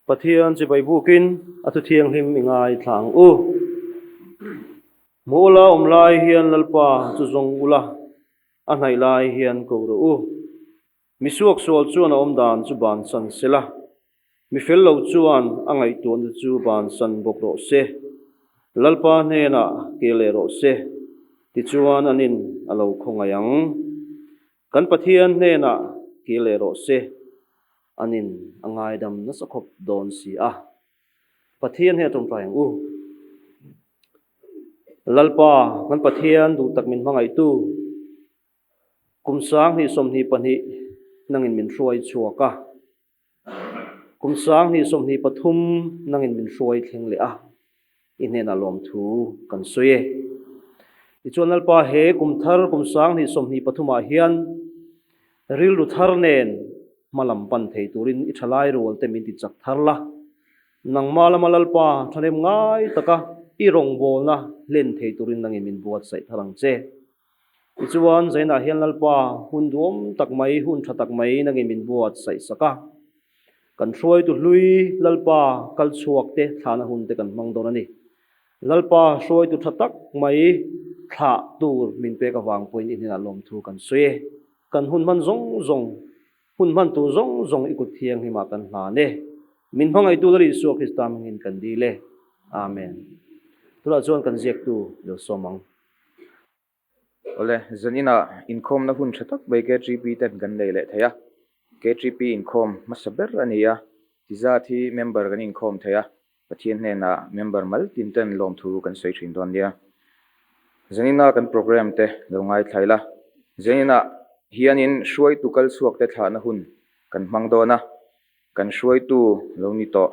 Pathian chibai bukin a thu thianghlim i ngaithla ang u. Hmuh ula awm lai hian Lalpa chu zawng ula, a hnaih lai hian ko rawh u. Mi suaksual chuan a awmdan chu bansan sela, mi fel lo chuan a ngaihtuahna chu bansan bawk rawh se. Lalpa hnenah ke leh rawh se, tichuan anin a lo khawngaih ang. Kan Pathian hnenah ke leh rawh se, anin a ngaidam nasa khawp dawn si a. Pathian hi a tawngtai ang u. Lalpa, kan Pathian duh tak min hmangaihtu, kum 2022 nangin min hruai chhuak a, kum 2023 nangin min hruai thleng leh a, i hnenah lawmthu kan sawi e. Tichuan Lalpa he kum thar kum 2023 ah hian rilru thar nen hma lam pan thei turin i thalai rual te min ti chak thar la. Nangmah lama Lalpa thahnem ngai taka i rawngbawlna hlen thei turin nangin min buatsaih thar ang che. Tichuan Zainah hian Lalpa hun duam tak mai, hun tha tak mai nangin min buatsaih sak a. Kan hruaitu hlui Lalpa kal chhuak te thlahna hun te kan hmang dawn a ni. Lalpa hruaitu tha tak mai thlah tur min pek avang pawhin i hnenah lawmthu kan sawi e. Kan hun hman zawng zawng, hun hman tur zawng zawng i kut thianghlimah kan hlan e. Min hmangaihtu Lal Isua Krista hmangin kan dil e. Amen. Tunah chuan kan ziaktu lo sawm ang. Awle, zaninah inkhawmna hun tha tak mai KTP ten kan nei leh thei a. KTP inkhawm hmasa ber a ni a, ti zat hi member kan inkhawm thei a, Pathian hnenah member mal tin ten lawmthu kan sawi thin dawn nia. Zanina kan program te lo ngaithla ila. Zaninah hianin hruaitu kal chhuak te thlahna hun kan hmang dawn a, kan hruaitu lo ni tawh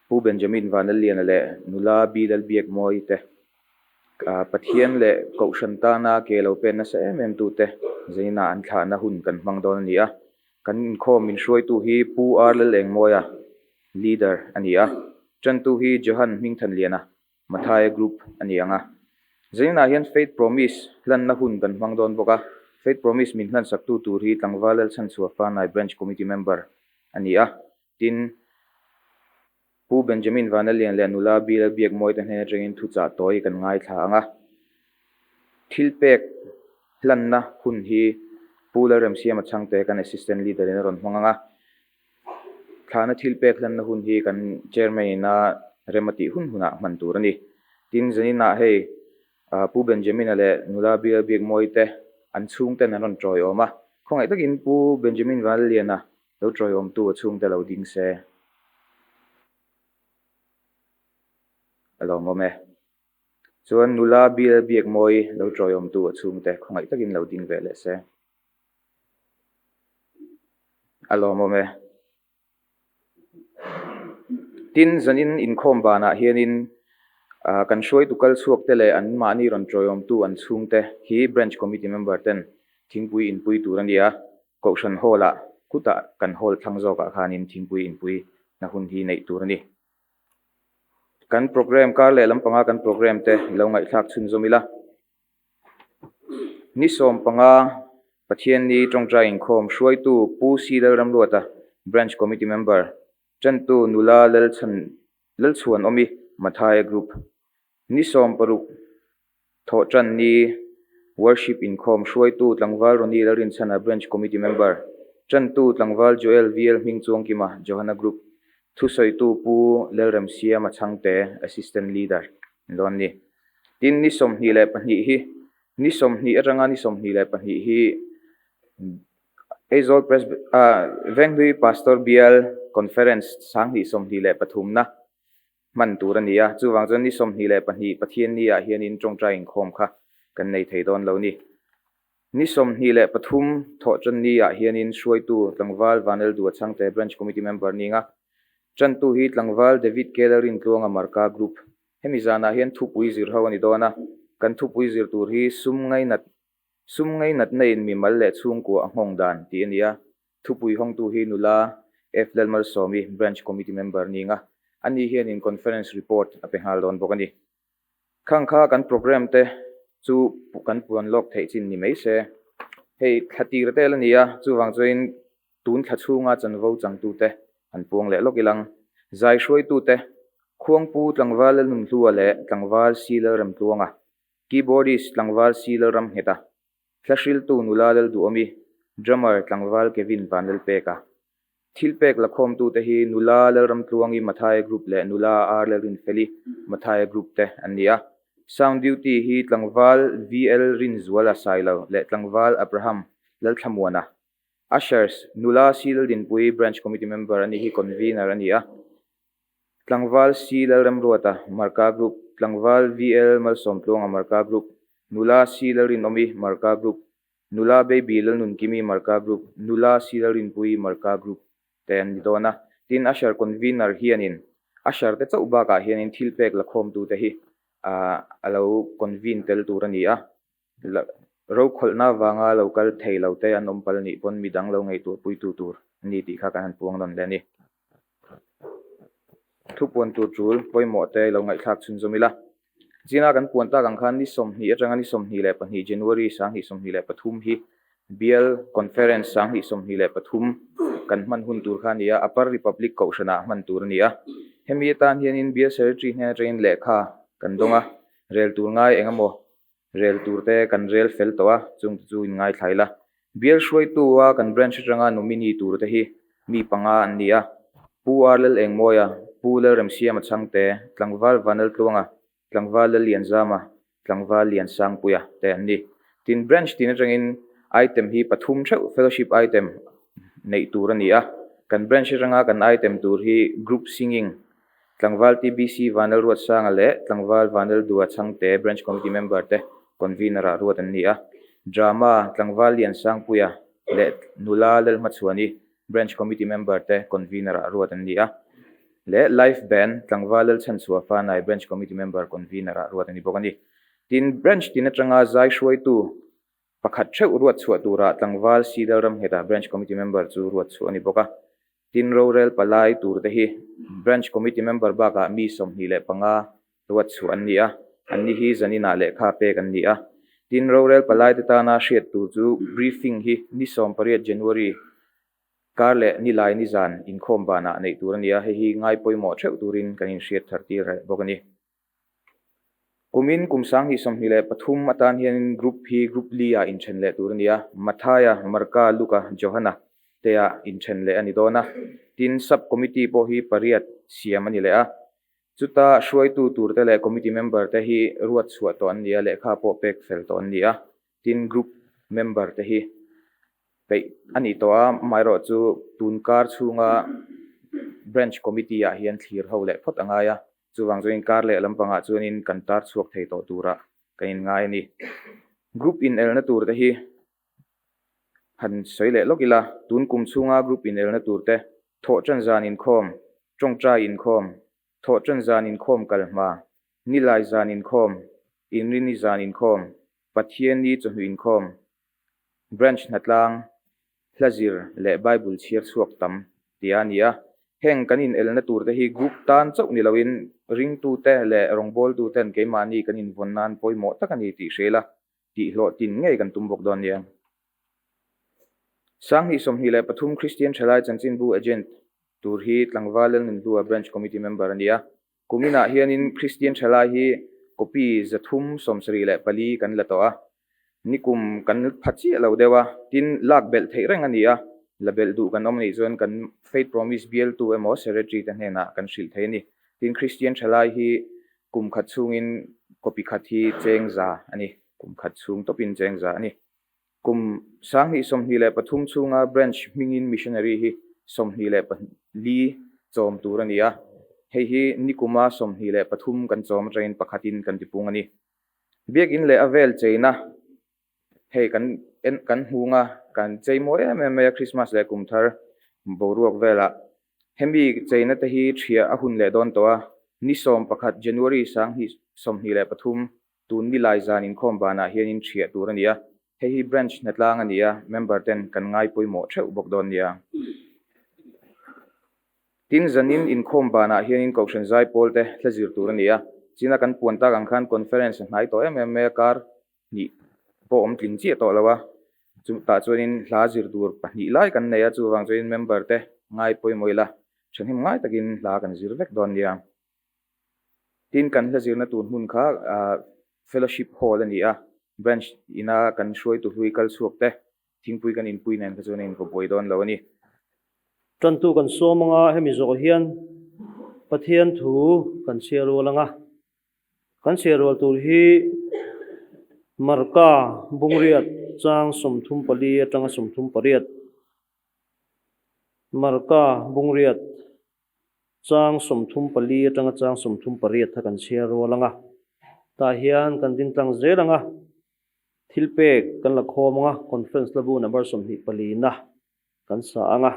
Pu Benjamin Vanlalliana leh nula Bi Lalbiakmawii te Pathian leh Kohhran tana ke lo pen nasa em em tute zaninah an thlahna hun kan hmang dawn a ni a. Kan inkhawm min hruaitu hi Pu R Lalengmawia, Leader, a ni a. Tantu hi Johan Hmingthanliana, Mathaia Group, a ni ang a. Zaninah hian Faith Promise hlanna hun kan hmang dawn bawk a. Faith Promise min hlansaktu tur hi Tlangval Lalchhanchhuah Fanai Branch Committee Member a ni a. Tin, Pu Benjamin Vanalian leh nula Bill Biakmawite hnen atangin thuchah tawi kan ngaithla ang a. Thil pek hlanna hun hi Pu Lalremsiama Chhangte kan Assistant Leader in a rawn hmang ang a. Thlahna thil pek hlanna hun hi kan Chairman in a rem a tih hun hunah hman tur a ni. Tin, zaninah hei Pu Benjamin-a leh nula Bill Biakmawite an chhungten an rawn tawiawm a. Khawngaih takin Pu Benjamin Vanaliana Lo tawiawmtu a chhungte lo ding se a lawmawm e. Chuan nula Bial Biakmawi lo tawiawmtu a chhungte khawngaih takin lo ding ve leh se a lawmawm e. Tin, zanin inkhawm banah hianin kan hruaitu kal chhuakte leh an mahni rawn tawiawmtu an chhungte hi Branch Committee member ten thingpui inpui tur a ni a. Kohhran hall ah kutah kan hall thlang zawkah khanin thingpui inpui na hun hi neih tur a ni. Kan program kar leh lampanga kan program te i lo ngaihthlak chhunzawm ila. Ni 15 Pathianni tawngtai inkhawm hruaitu Pu C Lalramruata, Branch Committee Member, Tantu Nula Lalchhan Lalchhuan Awmi, Mathaia Group. Ni 60 Thawhṭan ni Worship inkhawm hruaitu tlangval Ronnie Lalrinchhana Branch Committee Member, ṭantu tlangval Joel VL Hmingchuangkima, Johana Group, thusawitu Pu Lalremsiama Chhangte, Assistant Leader, dawn ni. Tin, ni 22 hi ni 20 aṭanga ni 22 hi Aizawl Pres Venghlui Pastor Bial Conference 2023 na hman tur a ni a, chuvang chuan ni 22 Pathianni ah hianin tawngtai inkhawm kha kan nei thei dawn lo ni. Ni 23 Thawhtanni ah hianin hruaitu tlangval Vanel Dua Chhangte Branch Committee Member ninga tantu hi tlangval David K Lalrintluanga Marka Group. Hemi zanah hian thupui zir ho a ni dawn a, kan thupui zir tur hi sum ngainat sum ngainatna in mimal leh chhungkua a nghawng dan tih a ni a, Thupui hawngtu hi nula F Lalmalsawmi, Branch Committee Member ninga ani hianin Conference Report a pe nghal dawn bawk a ni. Khang kha kan Programme te chu kan puan lawk theih chin ni mai se. Hei thla tir tel a ni a, chuvang chuanin tun thla chhunga chanvo changtute han puang leh lawk ilang. Zai hruaitute, Khuangpu Tlangval Lalnunhlua leh Tlangval Si Lalremtluanga, Keyboardist Tlangval Si Lalramngheta, Hlahriltu Nula Lalduhawmi, Drummer Tlangval Kevin Vanlalpeka. Thilpek lakhawmtute hi Nula Lalramtluangi Mathaia Group leh Nula R Lalrinfeli Mathaia Group te an ni a. Sound Duty hi Tlangval VL Rinzuala Sailo leh Tlangval Abraham Lalthlamuana. Ushers, Nula C Laldinpuii Branch Committee Member a nih hi Convener a ni a. Tlangval C Lalremruata, Marka Group, Tlangval VL Malsawmtluanga, Marka Group, Nula C Lalrinawmi, Marka Group, Nula Baby Lalnunkimi, Marka Group, Nula C Lalrinpuii, Marka Group te an ni dawn a. Tin, Usher Convener hianin Usher te chauh bakah hianin thilpek lakhawmtute hi a lo convene tel tur a ni a. Rokhawlhna avanga lo kal thei lo te an awm pal nih pawn midang lo ngaihtuahpuitu tur a ni tih kha kan han puang nawn leh a ni. Thupuan tur tul pawimawh te lo ngaihthlak chhunzawm ila. China kan puan tak ang khan ni 20 atanga ni 22 January 2023 hi Bial Conference 2023 kan hman hun tur kha a ni a, Upper Republic Kohhranah hman tur a ni a. Hemi atan hianin Bial Secretary hnen atangin lehkha kan dawng a, rel tur ngai eng emaw Rel tur te kan rel fel tawh a, chung te chu in ngaithla ila. Bial hruaitu a kan branch atanga nominee tur te hi mi panga an ni a, Pu R Lal Engmawia, Pu Lal Remsiama Chhangte, Tlangval Vanal Tluanga, Tlangval Lal Lianzama, Tlangval Lian Sangpuia te an ni. Tin, branch tin atangin item hi pathum theuh fellowship item neih tur a ni a, kan branch atanga kan item tur hi group singing Tlangval TBC Vanel Ruatsanga leh Tlangval Vanel Dua Chhangte Branch Committee member te Convener ah ruat an ni a. Drama Tlangval Liansangpuia leh Nula Lalhmachhuani Branch Committee member te Convener ah ruat an ni a. Leh Live Band Tlangval Lalchhanchhuah Fanai Branch Committee member Convener ah ruat a ni bawk a ni. Tin, Branch tin atanga zai hruaitu pakhat theuh ruat chhuah turah Tlangval C Lalramngheta Branch Committee member chu ruat chhuah a ni bawk a. Tin, rorel palai tur te hi Branch Committee member bakah mi 25 ruat chhuah an ni a, anni hi zaninah lehkha pek an ni a. Tin, rorel palai te tana hriat tur chu briefing hi ni 18 January kar leh nilai nizan inkhawm banah neih tur a ni a, hei hi ngai pawimawh theuh turin kan inhriat thar tir reh bawk a ni. Kumin kum 2023 atan hianin group hi group li ah inthen leh tur a ni a, Mathaia, Marka, Luka, Johana te ah inthen leh a ni dawn a. Tin, sub committee pawh hi pariat siam a ni leh a. Chuta hruaitu tur te leh committee member te hi ruat chhuah tawh an ni a, lehkha pawh pek fel tawh an ni a. Tin, group member te hi peih a ni tawh a, amaherawh chu tun kar chhunga branch committee ah hian thlir ho leh phawt a ngai a. Chuvang chuan kar leh lampangah chuanin kan tar chhuak thei tawh turah ka inngai a ni. Group inelna tur te hi han sawi leh lawk ila, tun kum chhunga group inelna tur te, thawhṭan zan inkhawm, ṭawngṭai inkhawm, thawhṭan zan inkhawm kal hma, nilai zan inkhawm, inrini zan inkhawm, Pathianni chawhnu inkhawm, branch hnatlang, hla zir leh Bible chhiar chhuak tam tia a ni a. Heng kan inelna turte hi group tan chauh ni loin ringtute leh rawngbawltuten keimahni kan invawn nan pawimawh tak a ni tih hria ila, tihhlawhtin ngei kan tum bawk dawn nia. 2023 Kristian Thalai Chanchinbu Agent tur hi Tlangval Lalnunhlua Branch Committee Member a ni a. Kuminah hianin Kristian Thalai hi copy 374 kan la tawh a, nikum kan pha chiah lo deuh a, tin lak belh theih reng a ni a, la belh duh kan awm anih chuan kan Faith Promise bialtu emaw Secretary te hnenah kan hrilh thei a ni. Tin Kristian Thalai hi kum khat chhungin copy khat hi cheng za a ni, kum khat chhung tawpin cheng za a ni. Kum 2023 chhunga Branch hmingin Missionary hi 24 chawm tur a ni a, hei hi nikuma 23 kan chawm atangin pakhatin kan tipung a ni. Biakin leh a vel cheina hei kan en kan hmung a, kan chei mawi em em mai a Christmas leh kum thar boruak velah. Hemi cheina te hi thiah a hun leh dawn tawh a, ni 11 January 2023 Tun nilai zan inkhawm banah hianin thiah tur a ni a, hei hi branch hnatlang a ni a, member ten kan ngai pawimawh theuh bawk dawn nia. Tin, zanin inkhawm banah hianin Kohhran Zaipawl te hla zir tur a ni a, china kan puan tak ang khan conference a hnai tawh em em mai a, kar hnih pawh awm tling chiah tawh lo a, chutah chuanin hla zir tur pahnih lai kan nei a, chuvang chuanin member te ngai pawimawh ila. Thahnem ngai takin hla kan zir vek dawn nia. Tin, kan hla zirna tur hmun kha Fellowship Hall a ni a, Branch ina kan hruaitu hlui kal chhuak te thingpui kan inpui nen kha chuan a invaw buai dawn lo a ni. Tantu kan sawm anga hemi zawh hian Pathian thu kan chhiar rual anga kan chhiar rual tur hi Marka Bungriat chang 34 atanga 38 Marka Bungriat Chang 34 atanga chang 38 kha kan chhiar rual ang a, tah hian kan ding tlang zel ang a, thil pek kan la khawm ang a, conference la bu number 24 na kan sa ang a,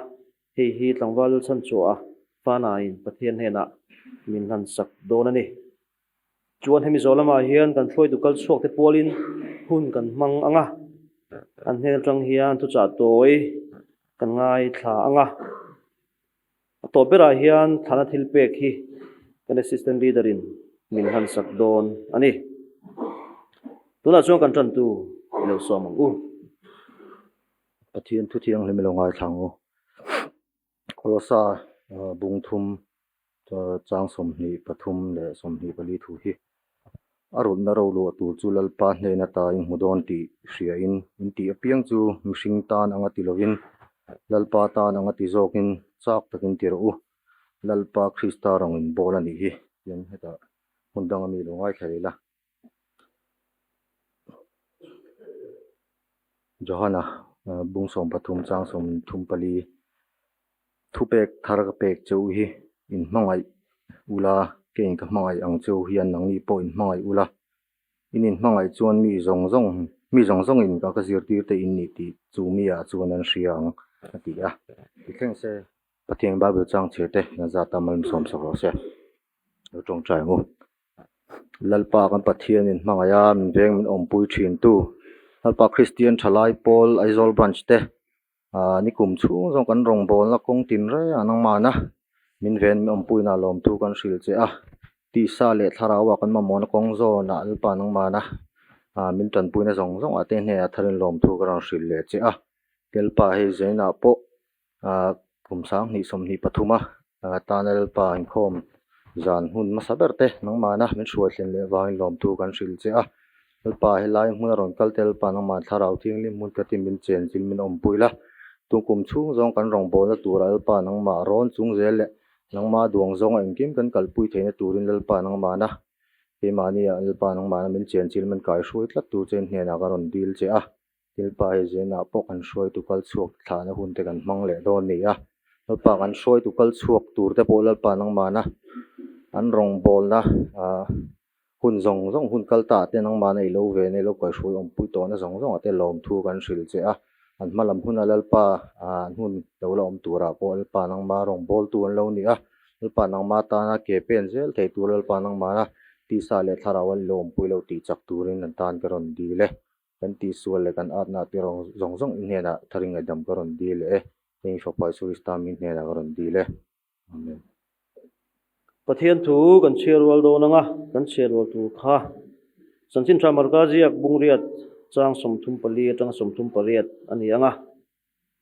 hei hi tlangval chhanchhuah a fanain Pathian hnenah min hlan sak dawn a ni. Chuan hemi zawh lamah hian kan hruaitu kal chhuak te pualin hun kan hmang ang a, an hnen atang hian thuchah tawi kan ngaithla ang a. A tawp berah hian thlana thil pek hi kan Assistant Leader in min han sak dawn a ni. Tunah chuan kan tantu i lo sawm ang u. Pathian thu thianghlim i lo ngaithla ang u. Kolosa bung thum chang 23 leh 24 thu hi a rutna roluah tur chu Lalpa hnen ata in hmu dawn tih hriain in tih apiang chu mihring tan anga ti lovin Lalpa tan anga ti zawkin chak takin ti rawh u. Lalpa Krista rawng in bawl a nih hi tian hetah hmun danga mi lo ngaithla leh la. Johana bung 13 chang 34 thupek thar ka pek che u hi in hmangaih ula keiin ka hmangaih ang che u hian nangni pawh in hmangaih ula in in hmangaih chuan mi zawng zawng mi zawng zawng in ka zirtir te in nih tih chu mi ah chuan an hria ang a ti a tithleng se Pathian Bible chang chhir te kan zat a malsawm sak rawh se lo tawngtai ang u. Lalpa kan Pathian in hmangaih a min veng min awmpui thin tu Lalpa Kristian thalai pawl Aizawl branch te ah nikum chhung zawng kan rawngbawlna kawng tin reng a nangmahna min ven min awmpuina lawmthu kan hrilh che a tisa leh thlarau ah kan mamawhna kawng zawnah Lalpa nangmahna ah min tanpuina zawng zawng ah te hnenah tharin lawmthu ka rawn hrilh leh che a Lalpa hei zainah pawh ah kum 2023 a tana Lalpa inkhawm zan hun hmasa ber te nangmahna min hruai thlen leh vangin lawmthu kan hrilh che a Lalpa helai hmun a rawn kal te Lalpa nangmah thlarau thianghlim hmun khatin min chen zin min awmpui la tung kum chhung zawng kan rawngbawlna turah Lalpa nangmah rawn chung zel leh nangmah duang zawnga engkim kan kalpui theihna turin Lalpa nangmahna keimahni ah Lalpa nangmahna min chen chil min kaihruai tlat tur che in hnenah ka rawn dil che a. Lalpa hei zenah pawh kan hruaitu kal chhuak thlahna hun te kan hmang leh dawn ni a, Lalpa kan hruaitu kal chhuak tur te pawh Lalpa nangmahna an rawngbawlna ah hun zawng zawng hun kal ta ah te nangmahna i lo ven a i lo kaihruai awmpui tawhna zawng zawng ah te lawmthu kan hrilh che a, an hma lam huna Lalpa ah an hun lo la awm turah pawh Lalpa nangmah rawngbawltu an lo ni a, Lalpa nangmah tana ke pen zel thei tur Lalpa nangmahna tisa leh thlarau an lo awmpui lo tih chak turin an tan ka rawn dil e. Kan tihsual leh kan atna te rawng zawng zawng i hnenah tharin ngaihdam ka rawn dil leh e. Heng Fapa Isu Krista min hnenah ka rawn dil e. Amen. Pathian thu kan chhiar rual dawn ang a, kan chhiar rual tur kha Chanchin Tha Marka ziak Bungriat chang 34 atanga 38 a ni ang a.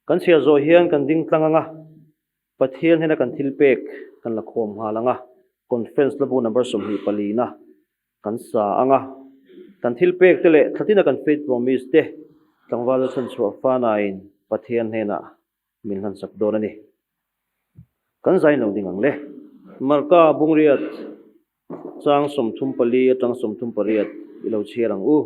Kan chhiar zawh hian kan ding tlang ang a, Pathian hnena kan thil pek kan la khawm nghal ang a, Conference la bu number 24 na kan sa ang a, kan thil pek te leh thlatina kan faith promise te tlangval a chhanchhuah fanain Pathian hnenah min hlansak dawn a ni. Kan zain lo ding ang le. Marka Bungriat chang 34 atang 38 i lo chhiar ang u.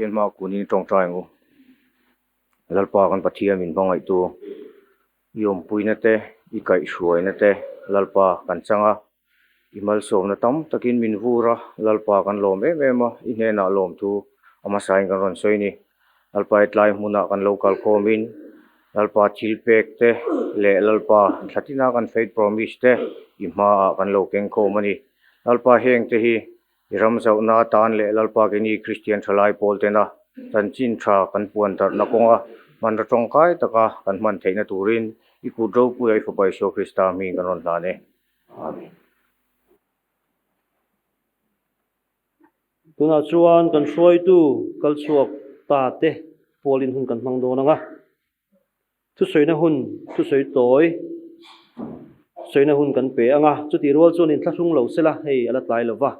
Pathian hma kunin i tawngtai ang u. Lalpa kan Pathian min hmangaihtu, i awmpuina te, i kaihhruaina te Lalpa kan chang a, i malsawmna tam takin min vur a, Lalpa kan lawm em em a, i hnenah lawmthu a hmasain kan rawn sawi a ni. Lalpa he tlai hmunah kan lo kalkhawmin Lalpa thil pek te leh Lalpa thla tina kan faith promise te i hmaah kan lo keng khawm a ni. Lalpa hengte hi I ram zauhna atan leh Lalpa keini Kristian thalai pawl tena chanchin tha kan puan darhna kawnga hmanraw tawngkai taka kan hman theihna turin i kut ropuia i Fapa Isua Krista hming kan rawn hlan e. Amen. Tunah chuan kan hruaitu kal chhuak ta te pualin hun kan hmang dawn ang a. Thusawiina hun, thusawi tawi sawina hun kan pe ang a, chutih rual chuan inthlahrung lo sela hei a la tlai lo va,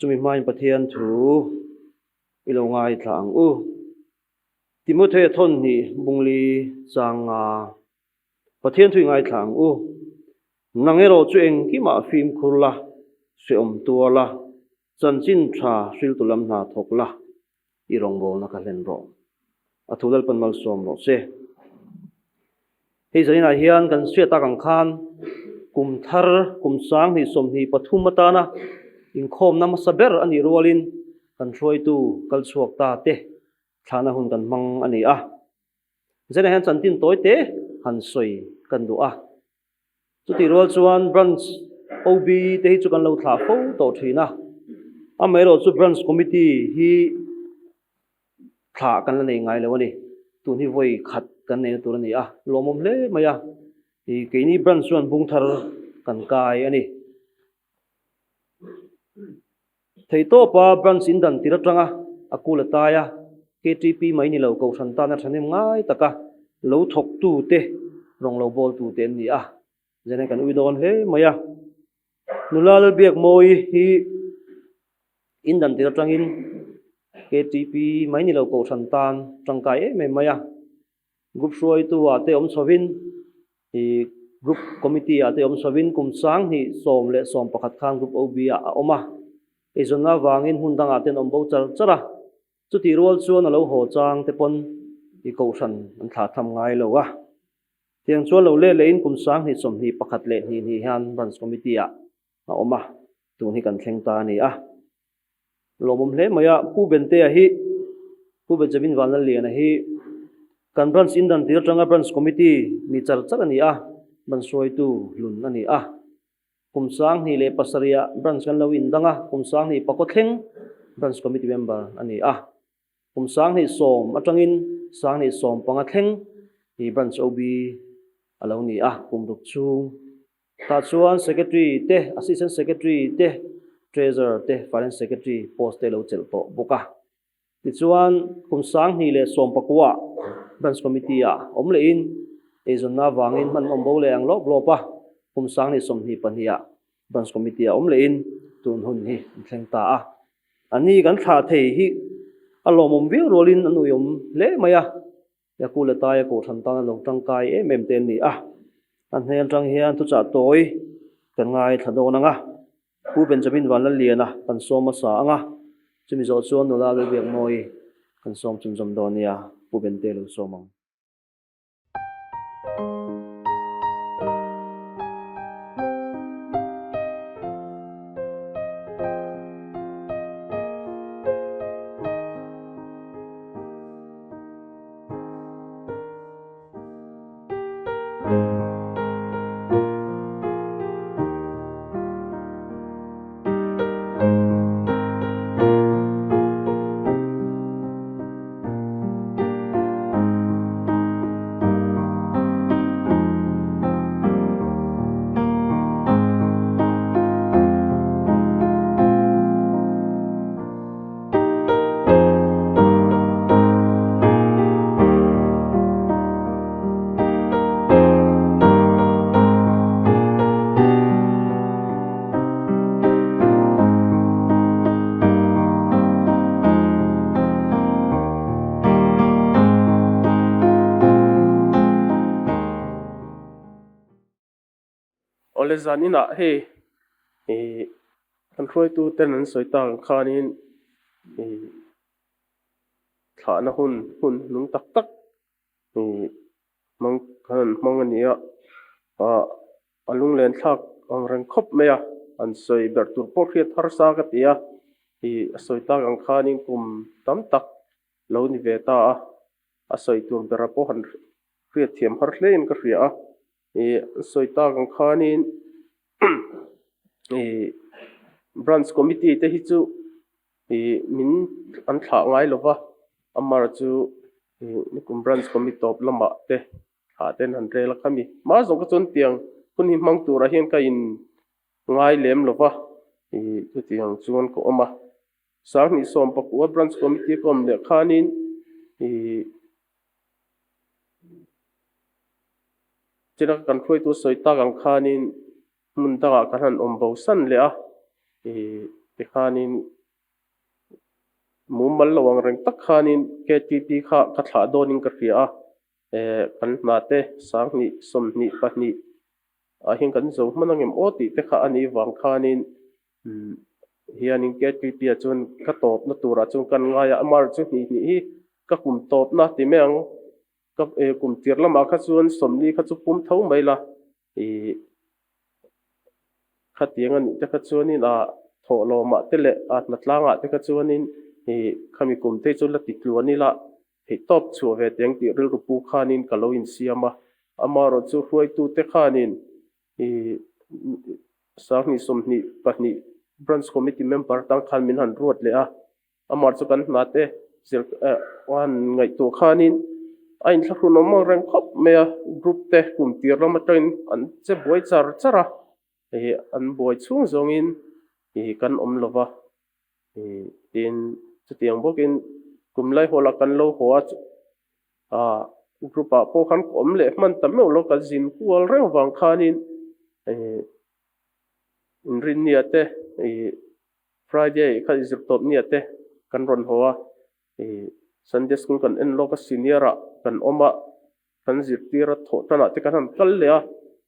chumi hmain Pathian thu i lo ngaithla ang u. Timothea thawn hnih bungli chang nga Pathian thu i ngaithla ang u. Nang erawh chu engkimah fimkhur la, hreawm tuar la, chanchin tha hriltu lam hna thawk la, I rawngbawlna ka hlen rawh. A thu Lalpan malsawm rawh se. Hei zaninah hian kan hriat tak ang khan kum thar kum 2024 atana inkhawmna hmasa ber a nih rualin kan hruaitu kal chhuak ta te thlahna hun kan hmang a ni a. Zaninah hian chantin tawi te han sawi kan duh a. Chutih rual chuan Branch OB te hi chu kan lo thlah fo tawh thin a, amaherawh chu Branch Committee hi thlah kan la nei ngai lo a ni. Tun hi vawi khat kan neihna tur a ni a, lawmawm hle mai a, keini Branch chuan bung thar kan kai a ni. Theihtawpa Branch in dan tir atanga a kul a tai a, KTP mai ni lo Kohhran tana thahnem ngai taka lo thawktute rawng lo bawltute an ni a, zan kan ui dawn hle mai a. Nula Lalbiakmawi hi in dan tir atangin KTP mai ni lo Kohhran tan tangkai em em mai a, Group hruaitu ah te awm chhovin ih Group Committee ah te awm chhovin kum 2011 khan Group OB ah a awm a. Eizawnna avangin hmun dangah ten awm bo char char a. Chutih rual chuan a lo haw chang te pawn ih kohhran an thlah tham ngai lo a. Tiang chuan lo let lehin kum 2021 leh hnih hnih hian Branch Committee ah a awm a, tun hi kan thleng ta a ni a. Lawmawm hle mai a, Pu Bentea hi, Pu Benjamin Vanlalliana hi kan Branch in dan tir atanga Branch Committee mi char char a ni a, Branch hruaitu hlun a ni a. Kum 2007 ah Branch kan lo indang a, kum 2009 thleng Branch Committee member a ni a. Kum 2010 atangin 2015 thleng hi Branch OB a lo ni a, kum ruk chhung Tah chuan Secretary te, Assistant Secretary te, Treasurer te, Finance Secretary post te lo chelh tawh bawk a. Tichuan, kum 2019 Branch Committee ah awm lehin eizawnna avangin hman awm bo leh ang lawp lawp a, kum 2022 ah Branch Committee ah awm lehin tun hun hi an thleng ta a. A ni kan thlah thei hi a lawmawm viau rualin an uiawm hle mai a. Yaku leh Taia kohhran tan a lo tangkai em em te an ni a, a hnen atang hian thuchah tawi kan ngaithla dawn ang a, Pu Benjamin Vanlalliana kan sawm hmasa ang a, chumi zawh chuan nula Lalbiakmawi kan sawm chhunzawm dawn nia, Pu Bente lo sawm ang. Awle zan inah hei ih kan hruaitu ten an sawi tak ang khanin ih. thlahna hun hun nung tak tak ih hmang kan han hmang a ni a, ah a lunglen thlak ang reng khawp mai a, an sawi ber tur pawh hriat harsa ka ti a, ih a sawi tak ang khanin kum tam tak lo ni ve ta a, a sawi tur bera pawh han hriat thiam har hle in ka hria a, ih an sawi tak ang khanin ih branch committee te hi chu ih min an thlah ngai lo va, amar chu ih nikum branch committee tawp lamah te thlah ten han rel a khami hma zawng kha chuan tiang hun hi hmang turah hian ka in ngai lem lo va, ih chutiang chuan ka awm a. Sanghnih sawmpakua Branch Committee ka awm leh khanin ih china kan hruaitu sawi tak ang khanin hmun dangah kan han awm bo san leh a, ih tikhanin mumal lo ang reng tak khanin KTP kha ka thlah dawnin ka hria a, eh kan hna te sanghnih 22 ah hian kan zo hman angem aw tih te kha a nih vang khanin Hianin KTP-ah chuan ka tawpna turah chuan kan ngai a, amah chu hnih hnih hi ka kum tawpna ti mai ang. Ka kum tir lamah kha chuan 40 kha chu pum tho mai la, ih khatiang a nih te kha chuanin ah thawhlawmah te leh ah hnatlangah te kha chuanin ih khami kum te chu la ti tluan ila theihtawp chhuah ve teng tih rilru pu khanin ka lo insiam a, amaherawhchu hruaitute khanin Ih 2022 Branch Committee member tang khan min han ruat leh a, amah chu kan hna te zir eh han ngaihtuah khanin a inthlahrun awm ang reng khawp mai a, group te kum tir lam atangin an che buai char char a, ih an buai chhung zawngin ih kan awm lo va, ih tin chutiang bawkin kum laihawlah kan lo haw a. Ah, group ah pawh khan ka awm leh hman ta meuh lo, ka zin kual reng vang khanin eh inrinnia te ih Friday kha zirtawp nia te kan rawn haw a, ih Sunday school kan en lawk a senior ah kan awm a, kan zirtir a thawh tan ah te kan han kal leh a,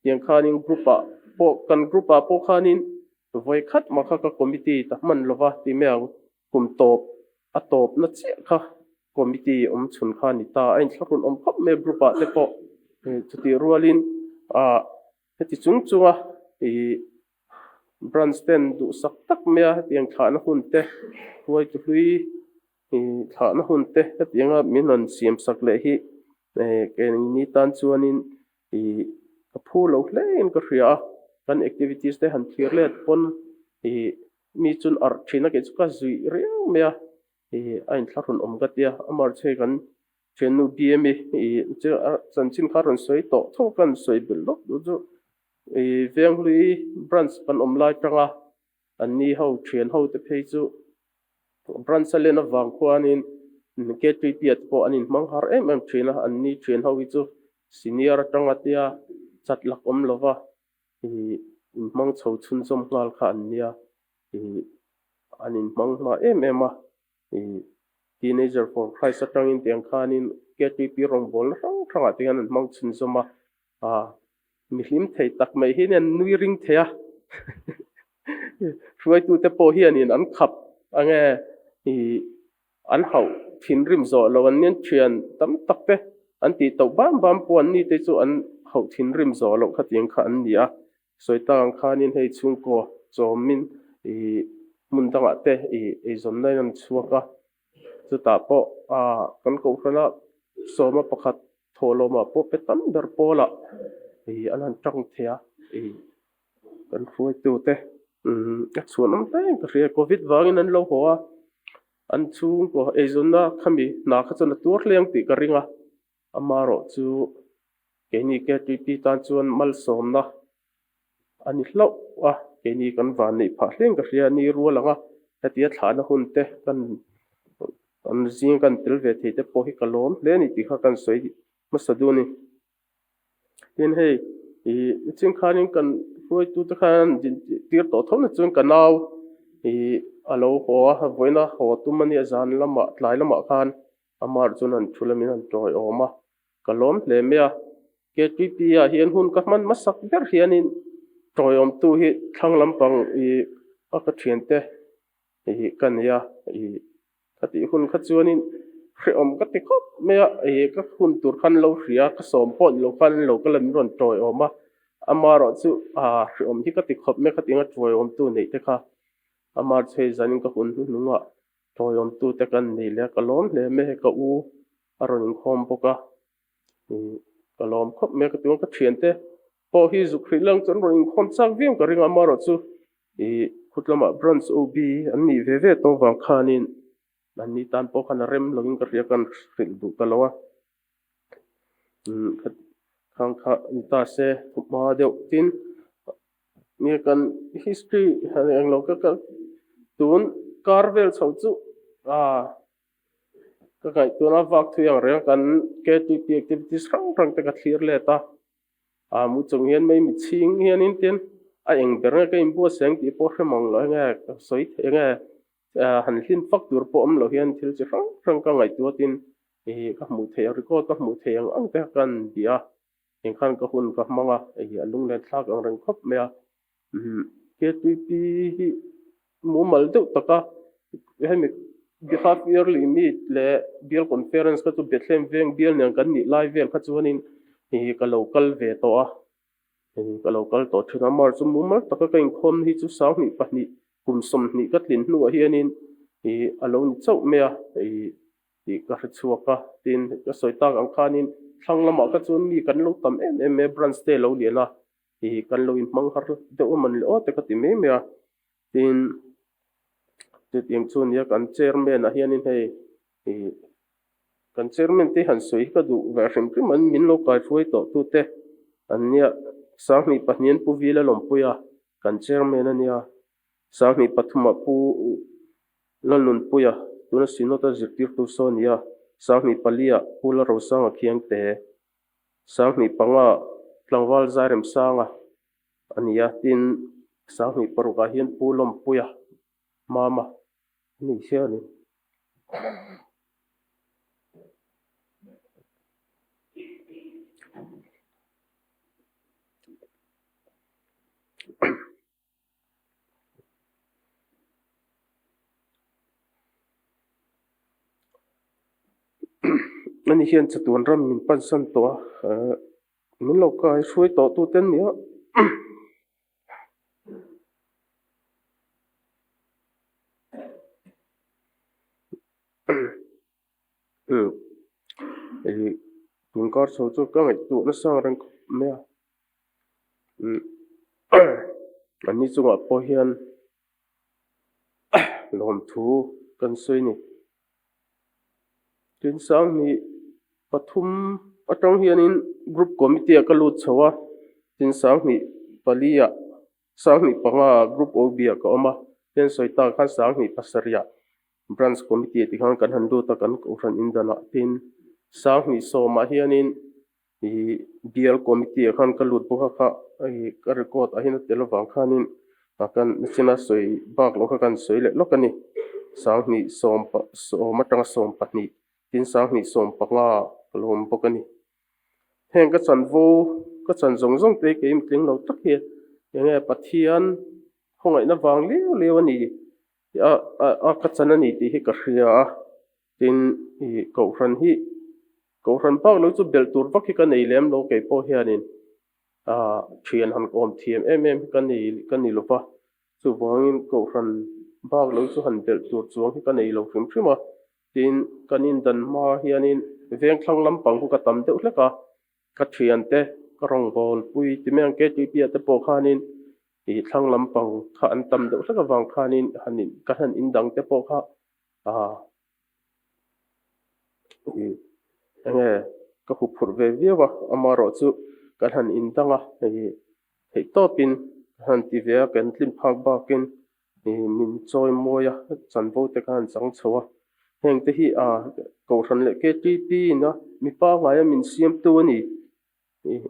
tiang khanin group ah pawh kan group ah pawh khanin vawi khat mah kha ka committee ta hman lova ti mai ang. Kum tawp a tawpna chiah kha committee awm chhun kha a ni ta. A inthlahrun awm khawp mai a group ah te pawh chutih rualin ah heti chung chunga ih branch ten duhsak tak mai a hetiang thlahna hun te hruaitu hlui ih thlahna hun te hetianga min rawn siam sak leh hi eh keini tan chuanin ih ka phu lo hle in ka hria a, kan activities te han thlir let pawn ih Mi chun arh thin a kei chu ka zuih riau mai a, ih a inthlahrun awm ka tia, amah che kan thiannu BM-i ih chu a chanchin kha a rawn sawi tawh tho ka rawn sawi belh lawk duh chu ih Venghlui branch kan awm lai tanga an ni ho thian ho te phei chu branch a len avang khuanin KTP ah te pawh an inhmang har em em thin a, an ni thian ho hi chu senior atanga tia chat lak awm lova Ih inhmang chho chhunzawm nghal kha an nia, ih an inhmang hma em em a, ih Teenager for Christ atangin tiang khanin KTP rawngbawlna hrang hrangah te hian an hmang chhunzawm a, ah mi hlim thei tak mai hi an nui ring thei a, hruaitute pawh hianin an khap ange ih An hauh thinrim zawh lo an nia thian tam tak te an tih tauh bam bam pawh an ni te chu an hauh thinrim zawh loh khatiang kha an ni a. Sawi tak ang khanin hei chhungkaw chawmin ih hmun dangah te ih eizawnna in an chhuak a, chutah pawh ah kan kohhrana sawma pakhat thawhlawmah pawh pe tam ber pawlah ih an han tang thei a ih kan hruaitute a chhuanawm hle in ka hria covid vangin an lo haw a. An chhungkaw eizawnna khami hna kha chuan a tuar hle ang tih ka ring a, amaherawh chu keini KTP tan chuan malsawmna a ni hlauh a, keini kan van neih phah hle in ka hria a ni rual ang a, hetia thlahna hun te kan kan zing kan tel ve thei te pawh hi ka lawm hle a ni tih kha kan sawi hmasa duh a ni. Tin hei ih nichin khanin kan hruaitute khan tir tawh tho na chuan ka nau ih a lo haw a, vawiina haw tum a nia zan lamah tlai lamah khan amah chuan an thu lamin an tawiawm a, ka lawm hle mai a. KTP ah hian hun ka hman hmasak ber hianin tawiawmtu hi thlang lampang ih a ka thiante ih ka nei a ih. Ka tih hun kha chuanin Hrehawm ka ti khawp mai a, ih ka hun tur khan lo hria, ka sawm pawh ni lo khan lo kal a min rawn tawiawm a, amaherawh chu ah hrehawm hi ka ti khawp mai a, khatianga tawiawmtu neih te kha amah chhei zanin ka hun hnuhnungah tawiawmtu te kan nei leh a, ka lawm hle mai hei ka u a rawn inkhawm bawk a, ih ka lawm khawp mai a, ka tunga ka thiante pawh hi zuk hrih lang chu an rawn inkhawm chak viau ka ring a, amaherawh chu ih khut lamah branch OB an nih ve ve tawh vang khanin Anni tan pawh khan a rem lovin ka hria kan hrilh duh ta lo a. Khang kha ni ta se hma deuh tin nge kan history han eng lo ka ka tun kar vel chho chu a ka ngaihtuahna vak thui ang reng kan KTP activities hrang hrang te ka thlir let a. A mu chung hian mai mitchhing hianin tin a eng ber nge ka inbuatsaih ang tih pawh hre mang lo enge ka sawi theih enge han hlim fak tur pawh awm lo hian thil chi hrang hrang ka ngaihtuatin ih ka hmuh theih ang record ka hmuh theih ang ang te ka han bih a engkhan ka hun ka hmang a ih a lunglen thlak ang reng khawp mai a umm KTP hi mumal deuh taka hemi half yearly meet leh bial conference kha chu Bethlehem veng bial nen kan nih lai vel kha chuanin ih ka lo kal ve tawh a. Hei ka lo kal tawh thin a, March chu mumal taka ka inkhawm hi chu 22 kum 20 ka tlin hnuah hianin ih a lo ni chauh mai a, ih tih ka hre chhuak a, tin ka sawi tak ang khanin thlang lamah kha chuan mi kan lo tam em em mai a, branch te lo lian a, ih kan lo inhmang har deuh a man leh aw te ka ti mai mai a, tin chutiang chu nia kan chairman ah hianin hei ih Kan chairman te han sawi hi ka duh ve hrim hrim an min lo kai hruai tawh tu te an nia 2002 an Pu Vila Lawmpui a kan chairman a nia 2003 ah Pu Lalnunpuia tuna Synod a zirtirtu saw a nia 2004 ah Pu Lalrosanga Khiangte 2005 ah Tlangval Zairemsanga a nia tin 2006 ah hian Pu Lawmpuia Mama Ni hian in ani hian chatuan ram min pansan tawh a min lo kai hruai tawh tu te an ni a. Tun kar chho chu ka ngaihtuah nasa ang reng khawp mai a an ni chungah pawh hian lawmthu kan sawi a ni. Tin 23 atang hianin group committee ah ka lut chho a tin 24 ah 25 ah group OB ah ka awm a tin sawi tak khan 27 ah branch committee tih khan kan han lut a kan kohhran indan ah tin 20 ah hianin Ih bial committee ah khan ka lut bawk a kha ih ka record ah hian a tel avang khanin ah kan nachina sawi bak loh kha kan sawi leh lawk a ni. 20 sawm sawm atanga 12 tin 20 15 ka lo awm bawk a ni. Heng ka chanvo ka chan zawng zawng te hi kei mitling lo tak hi eng nge Pathian khawngaihna vang liau liau a ni a a ka chan a ni tih hi ka hria a. Tin, ih Kohhran hi, Kohhran bak lo chu belh tur vak hi ka nei lem lo kei pawh hianin ah thian han kawm thiam em em hi ka nei ka ni lo va, chuvangin Kohhran bak lo chu han belh tur chuang hi ka nei lo hrim hrim a. Tin, kan indan hma hianin vengthlang lampang khu ka tam deuh hlek a, Ka thiante ka rawngbâwl pui ti mai ang KTP ah te pawh khanin ih thlang lampang kha an tam deuh hlek avang khanin han in ka han in dang te pawh kha ah ih enge ka hup phurh ve viau a amaherawh chu kan han in dang a ih theih tawpin ka han ti ve a kan tlin phak bakin ih min chawi mawi a chanvo te kha han chang chho a heng te hi ah Kohhran leh KTP in a mi pangngai a min siamtu a ni ih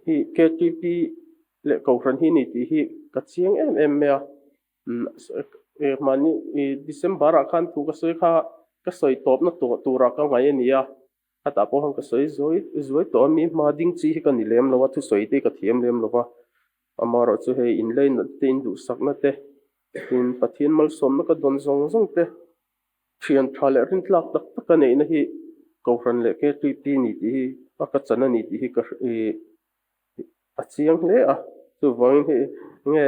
hi KTP leh Kohhran hi a ni tih hi ka chiang em em mai a umm mahni ih December ah khan thu ka sawi kha ka sawi tawpna turah ka ngaih a ni a. Khatah pawh khan ka sawi zuai zuai tawh a, mi hma ding chi hi ka ni lem lo a, thusawi te hi ka thiam lem lo va, amaherawh chu hei inlei nat te, induhsakna te, tin Pathian malsawmna ka dawn zawng zawng te Thian tha leh rintlak tak tak a neihna hi Kohhran leh KTP ni tih hi a ka chan a ni tih hi ka a chiang hle a. Chuvangin hei nge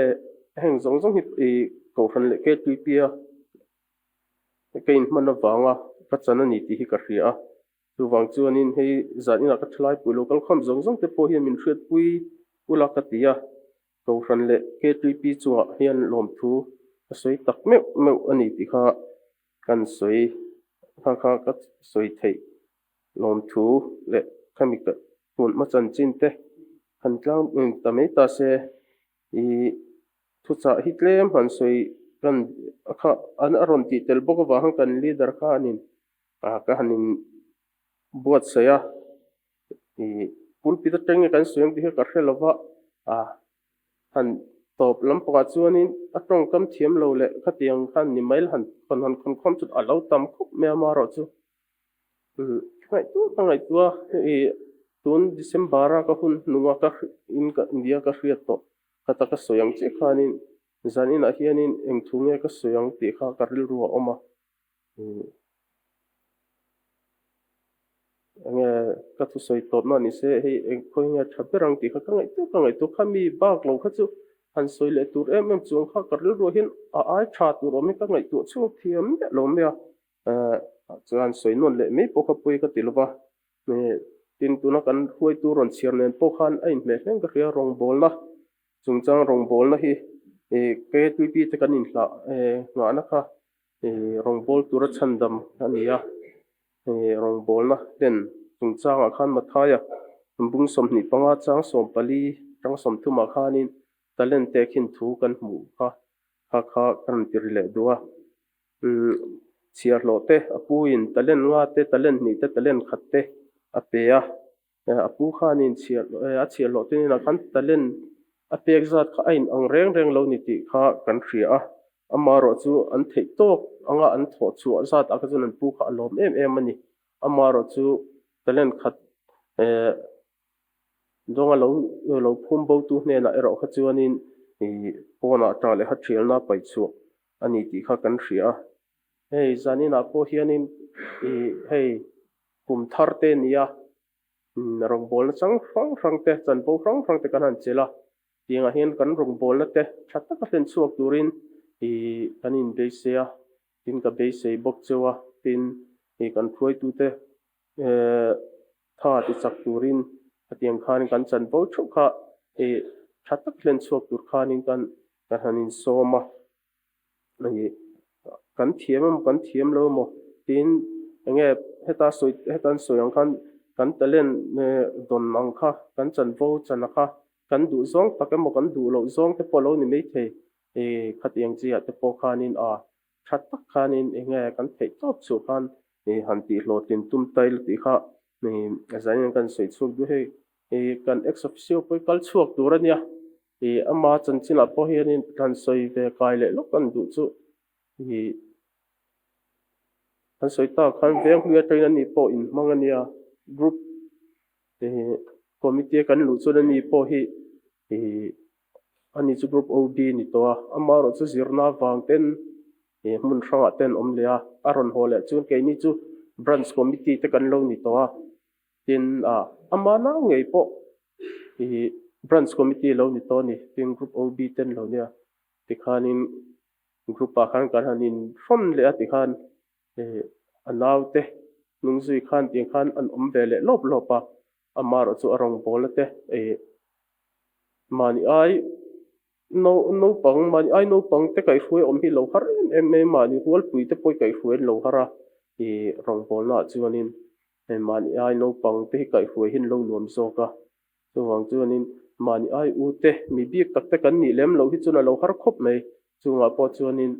heng zawng zawng hi Kohhran leh KTP a ka inhman avanga ka chan a ni tih hi ka hria a. Chuvang chuanin hei zan inah ka thalaipui lo kalkhawm zawng zawng te pawh hian min hriatpui ula ka ti a. Kohhran leh KTP chungah hian lawmthu ka sawi tak meuh meuh a ni tih kha kan sawi kha kha ka sawi theih lawmthu leh khami ka tun hma chanchin te han tlang ta mai ta se ih thuchah hi tlem han sawi kan kha an a rawn tih tel bawk avang khan kan leader khanin ka han in buatsaih a. Ih pulpit atang nge kan sawi ang tih hi ka hre lo va, ah han tawp lampangah chuanin a tawngkam thiam lo leh khatiang khan ni mai la han khawn han khawn khawm chu a lo tam khawp mai a amaherawh chu umm ngaihtuah ka ngaihtuah a ih tun December a ka hun hnunga ka in ka nia ka hriat tawh khata ka sawi ang chiah khanin zan inah hianin eng thu nge ka sawi ang tih kha ka rilru a awm a. Enge ka thusawi tawpna ni se hei eng khawi nge tha ber ang tih kha ka ngaihtuah ka ngaihtuah kha mi bak lo kha chu han sawi leh tur em em chuang kha ka rilruah hian a ai tha tur awm hi ka ngaihtuah chhuak thiam miah lo mai a, chuan sawi nawn leh mai pawh kha pawi ka ti lova, tin tuna kan hruaitu rawn chhiar nen pawh khan a inhmeh hleng ka hria rawngbawlna chungchang rawngbawlna hi KTP te kan inhlah nghahna kha Rawngbawl tura chhandam a ni a, rawngbawlna hlen chungchangah khan Mathaia bung 25 chang 14 chang 30 ah khanin talent te khin thu kan hmuh kha kha kha ka rawn ti ri leh duh a. Chhiarhlawh te a puin talent nga te talent hnih te talent khat te a pe a. A pu khanin a chhiarhlawh te hnenah khan talent a pek zat kha a inang reng reng lo ni tih kha kan hria a, amaherawh chu an theih tawk anga an thawh chhuah zat ah kha chuan an pu kha a lawm em em a ni. Amaherawh chu talent khat dawnga lo lo phum botu hnenah erawh kha chuanin pawnah tah leh hathialna paih chhuah a ni tih kha kan hria a. Hei zaninah pawh hianin hei Kum thar te nia rawngbawlna chang hrang hrang te, chanvo hrang hrang te kan han chelh a, tiangah hian kan rawngbawlna te tha taka hlen chhuak turin kan inbeisei a, tin ka beisei bawk cheu a, tin kan hruaitute tha ti chak turin hetiang khan kan chanvo theuh kha tha tak hlen chhuak tur khanin kan han insawm a. Kan thiam emaw kan thiam lo emaw tiin enge heta sawi heta an sawi ang khan kan talent dawn ang kha kan chanvo chana kha kan duh zawng tak emaw kan duh loh zawng te pawh a lo ni maithei khatiang chi ah te pawh khanin a tha tak khanin enge kan theih tawp chhuah khan han tih hlawhtlin tum ta ila tih kha zanin kan sawi chhuak duh hei kan ex officio pawh hi kal chhuak tur a nia. Ih ama chanchinah pawh hianin kan sawi ve kai leh lawk an duh chu ih kan sawi tak khan veng hlui atangin ani pawh inhmang a nia group ih committee a kan luh chuan ani pawh hi ih ani chu group OB ni tawh a amaherawh chu zirna avang ten ih hmun hrangah ten awm leh a a rawn haw leh chuan keini chu branch committee te kan lo ni tawh a. Tin, ama nau ngei pawh ih Branch Committee lo ni tawh a ni. Tin, Group OB ten lo nia tikhanin Group ah khan kan han inhrawn leh a tikhan ih a naute hnung zui khan tiang khan an awm ve leh lawp lawp a, amaherawh chu a rawngbawlna te ih mahni ai naupang mahni ai naupang te kaihhruai awm hi lo har em em mai a, mahni rualpui te pawh kaihhruai an lo har a ih rawngbawlna ah chuanin Hei mahni ai naupang te hi kaihhruai hi an lo nuam zawk a, chuvang chuanin mahni ai u te mi bik tak te kan nih lem loh hi chuan a lo har khawp mai. Chungah pawh chuanin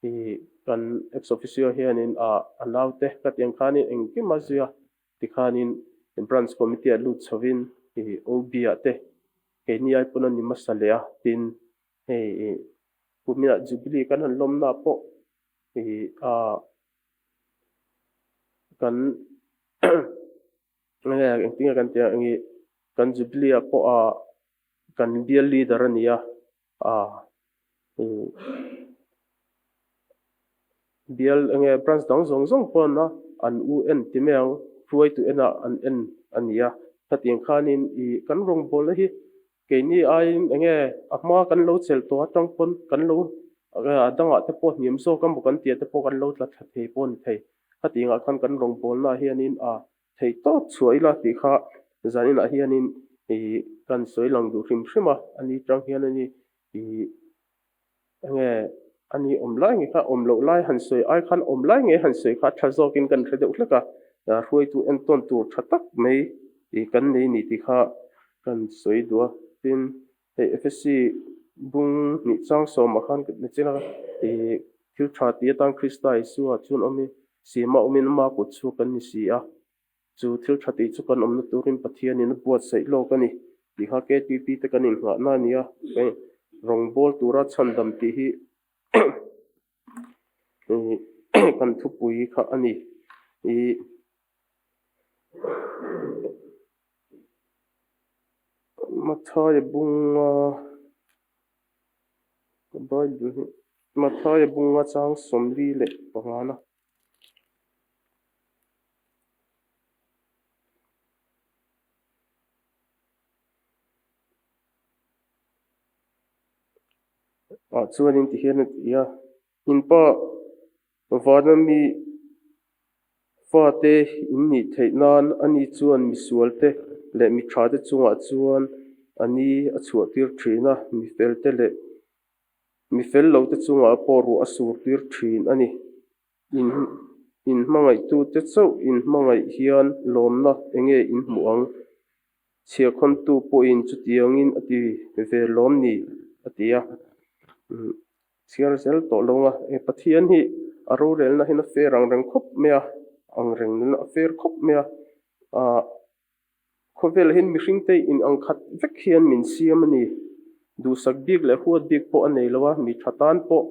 ih kan ex officio hianin ah a naute ka tih ang khanin engkim a zui a, tikhanin branch committee ah lut chhovin ih OB ah te keini ai pawn a ni hmasa leh a, tin hei ih kuminah jubilee kan han lawmna pawh ih ah Kan enge engtin nge kan tih ang i kan jubilee ah pawh ah kan bial leader a ni a ah ih Bial enge branch dang zawng zawng pawn a an u en ti mai ang, hruaitu enah an en a ni a. Khatiang khanin ih kan rawngbawlna hi keini aiin enge a hma kan lo chelh tawh atang pawn kan lo a dangah te pawh hniam zawk emaw kan tih ah te pawh kan lo tla thla thei pawh a ni thei. Khatiangah khan kan rawngbawlna ah hianin a theih tawp chhuah ila tih kha zaninah hianin ih kan sawi lang duh hrim hrim a, ani tang hian ani ih Enge a ni awm lai nge kha awm loh lai han sawi ai khan awm lai nge han sawi kha tha zawkin kan hre deuh hlek a, hruaitu entawn tur tha tak mai ih kan nei ni tih kha kan sawi duh a. Tin, hei FSC bung hnih chang sawmah khan ka nichin a ih thil tha tih atan Krista Isua chuan awm i sima awmin ama kut chhuak kan ni si a. Chu thil tha tih chu kan awmna turin Pathianin a buatsaih lawk a ni tih kha KTP te kan inngahna a ni a, rawngbâwl tura chhandam tih hi kan thupui kha a ni. Mathaia bunga Bible hi Mathaia bunga chang 45 na. Ah chuanin ti hian a ti a, in pa vana mi fate in nih theih nan ani chuan misual te leh mi tha te chungah chuan a ni a chhuah tir thin a, mi fel te leh mi fel lo te chungah pawh ruah a sur tir thin a ni. In in hmangaihtute chauh in hmangaih hian lawmna enge in hmuh ang? Chhiahkhawntu pawhin chutiangin a ti ve lawm ni? a ti a. Chhiar zel tawh lo a, e Pathian hi a rorelna hian a fair ang reng khawp mai a, ang reng nuna a fair khawp mai a. Ahh Khawvel hian mihringte in ang khat vek hian min siam a ni. Duhsak bik leh huat bik pawh a nei lo a, mi tha tan pawh,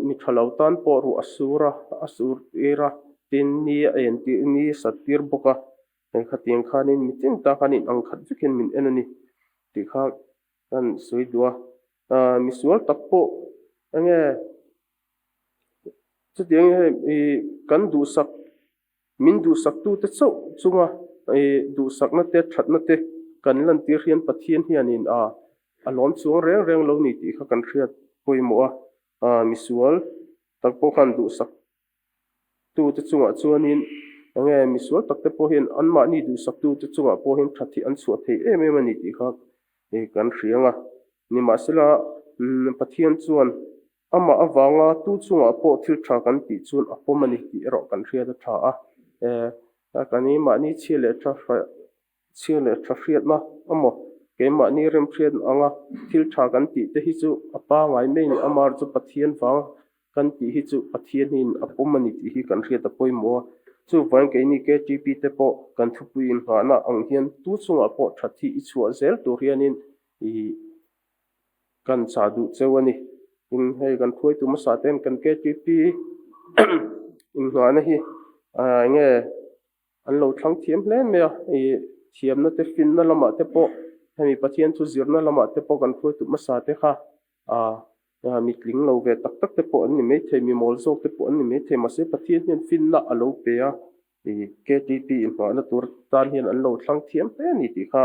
mi tha lo tan pawh ruah a sur a, a sur tir a, tin ni a en tir, ni a sat tir bawk a. Hei khatiang khanin mi tin ta khan in ang khat vek hian min en a ni tih kha kan sawi duh a. Misual tak pawh enge chutiang hei kan duhsak Min duhsaktute chauh chunga duhsakna te, thatna te kan lantir hian Pathian hianin a a lawm chuang reng reng lo ni tih kha kan hriat pawimawh a. Misual tak pawh khan duhsaktute chungah chuanin enge misual takte pawh hian anmahni duhsaktute chungah pawh hian that hi an chhuah thei em em a ni tih kha kan hria ang a. Nimahsela Pathian chuan Amah avanga tu chungah pawh thil tha kan tih chuan a pawm a ni tih erawh kan hriat a tha a. Kan i mahni chhia leh tha chhia leh tha hriatna emaw keimahni remhriatna anga thil tha kan tih te hi chu a pangai mai a ni. Amah erawh chu Pathian vang kan tih hi chu Pathian hian a pawm a ni tih hi kan hriat a pawimawh a. Chuvangin keini KTP te pawh kan thupui inngahna ang hian tu chungah pawh that hi i chhuah zel tur hianin i Kan chah duh cheu a ni. Tin, hei kan hruaitu hmasa ten kan KTP inngahna hi eng nge an lo thlang thiam hle mai a, ih thiamna te finna lamah te pawh hemi Pathian thu zirna lamah te pawh kan hruaitu hmasa te kha ah mi tling lo ve tak tak te pawh an ni maithei, mi mawl zawk te pawh an ni maithei mahse Pathian hian finna a lo pe a, ih KTP inngahna tur tan hian an lo thlang thiam hle a ni tih kha